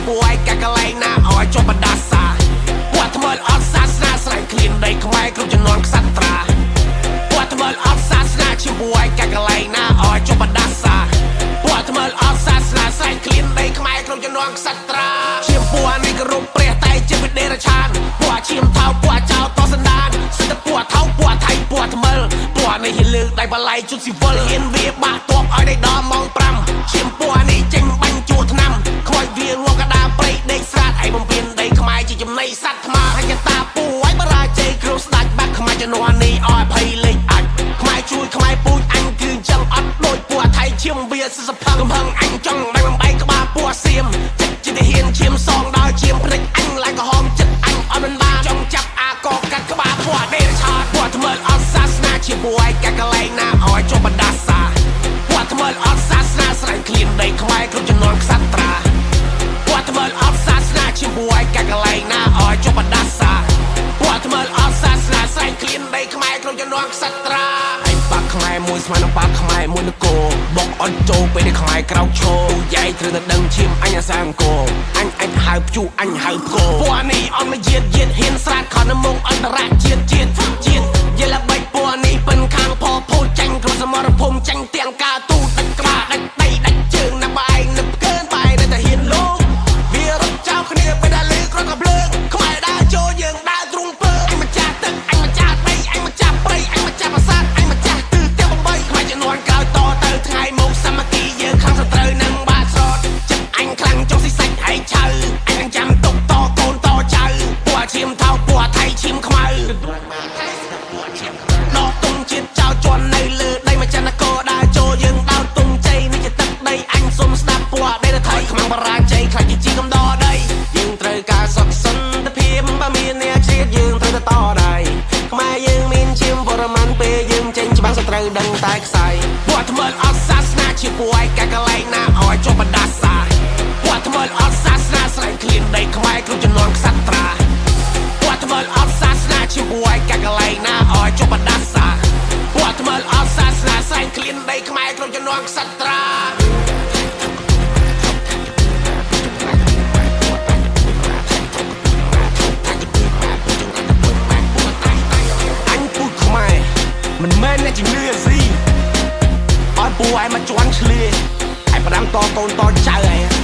ពួកឯងកាកន្លែងណាឲ្យចុះបណ្ដាសាពួកថ្មើលអត់សាសនាស្រែកឃ្លានដីខ្មែរគ្រប់ជំនាន់ក្សត្រាពួកថ្មើលអត់សាសនាជាពួកឯងកាកន្លែងណាឲ្យចុះបណ្ដាសាពួកថ្មើលអត់សាសនាស្រែកឃ្លានដីខ្មែរគ្រប់ជំនាន់ក្សត្រាឈាមពួកនេះគោរពព្រះតែជាវិដេរឆានពួកឈាមថោពួកចោលតសណ្ដានសិទ្ធិពួកថោពួកថៃពួកថ្មើលពួកនេះហ៊ានលើកដៃបល័យជុតស៊ីវិលហ៊ានវាបាក់តបឲ្យដៃដល់ម៉ោង5ឈាមពួកនេះចេញបាញ់ជួឆ្នាំខ្មោចវាងកដាព្រៃដេកស្រាតឯបំពេញដីខ្មែរជាចំណៃសត្វថ្មហើយកតាពូឲ្យបរាជ័យគ្រប់ស្ដាច់បាក់ខ្មែរជំនាន់នេះឲ្យភ័យលេចអាចខ្មែរជួយខ្មែរពូជអញគឺចឹងអត់ដូចពួកថៃឈាមវាសិសផឹងកំហឹងអញចង់បែកបំបែកក្បាលពួកសៀមចិត្តជាទាហានឈាមសងដល់ឈាមភ្លេចអញឡើងក្រហមចិត្តអញអត់មិនបានចង់ចាប់អាកកាត់ក្បាលពួកដេរឆាតពួកថ្មើលអត់សាសនាជាពួកឯងកាកន្លែងណាឲ្យចុះបណ្ដាសាពួកថ្មើលអត់សាសនាស្រែកឃ្លានដីខ្មែរគ្រប់ជំនាន់ក្សត្រាពួកថ្មើលអត់សាសនាជាពួកឯងកាកន្លែងណាឲ្យចុះបណ្ដាសាពួកថ្មើលអត់សាសនាស្រែកឃ្លានដីខ្មែរគ្រប់ជំនាន់ក្សត្រាឯងបាក់ខ្មែរមួយស្មើនឹងបាក់ខ្មែរមួយនគរបុកអត់ចូលពេលដែលខ្មែរក្រោកឈរយាយត្រូវតែដឹងឈាមអញអាសាអង្គអញអាចហៅព្យុះអញហៅផ្គរពួកនេះអត់មកយាតយាតហ៊ានស្រាតខំនៅមុខអន្តរជាតិជាតិជាតិយល់ល្បិចពួកនេះពិនខាងផភូតចាញ់គ្រប់សមរភូមិចាញ់ទាំងការទូតដាច់ក្បាលដាច់ដីដាច់ជើងណាបែងនឹកកើនបែនៅតែហ៊ានលោកវារត់ចោលគ្នាពេលដែលលឺក្រកំភ្លើងខ្មែរដើរចូលយើងដើរទ្រុងពើអញម្ចាស់ទឹកអញម្ចាស់ដីអញម្ចាស់ព្រៃអញម្ចាស់ប្រាសាទអញម្ចាស់ទិសទាំង8ខ្មែរជំនាន់ក្រោយតទៅថ្ងៃមុខសាមគ្គីយើងខាងសត្រូវនឹងបាក់ស្រត់ចិត្តអញខ្លាំងចុះស៊ីសាច់ហែកឆៅអញនឹងចាំទុកតកូនតចៅពួកឈាមថោកពួកថៃឈាមខ្មៅដកទងជាតិចោលជន់នៅលើដីម្ចាស់នគរដើរចូលយើងដោតទងជ័យនេះជាទឹកដីអញសុំស្ដាប់ពួកដេរថៃខ្មាំងបរាជ័យខ្លាចជាជីកំដរដីយើងត្រូវការសុខសន្តិភាពបើមានអ្នកជាតិយើងត្រូវតែតដៃខ្មែរយើងមានឈាមបរម័នពេលយើងចេញច្បាំងសត្រូវដឹងតែខ្សែពួកថ្មើលអត់សាសនាជាពួកឯងកាកន្លែងណាឲ្យចុះបណ្ដាសាពួកថ្មើលអត់សាសនាស្រែកឃ្លានដីខ្មែរគ្រប់ជំនាន់ក្សត្រាពួកថ្មើលអត់សាសនាជាពួកឯងកាកន្លែងណាឲ្យចុះបណ្ដាសាពួកថ្មើលអត់សាសនាស្រែកឃ្លានដីខ្មែរគ្រប់ជំនាន់ក្សត្រា អញពូជខ្មែរមិនមែនអ្នកជំនឿអាស៊ីឲ្យពូឯងមកជន់ឆ្លៀឯងផ្ដាំតកូនតចៅឯង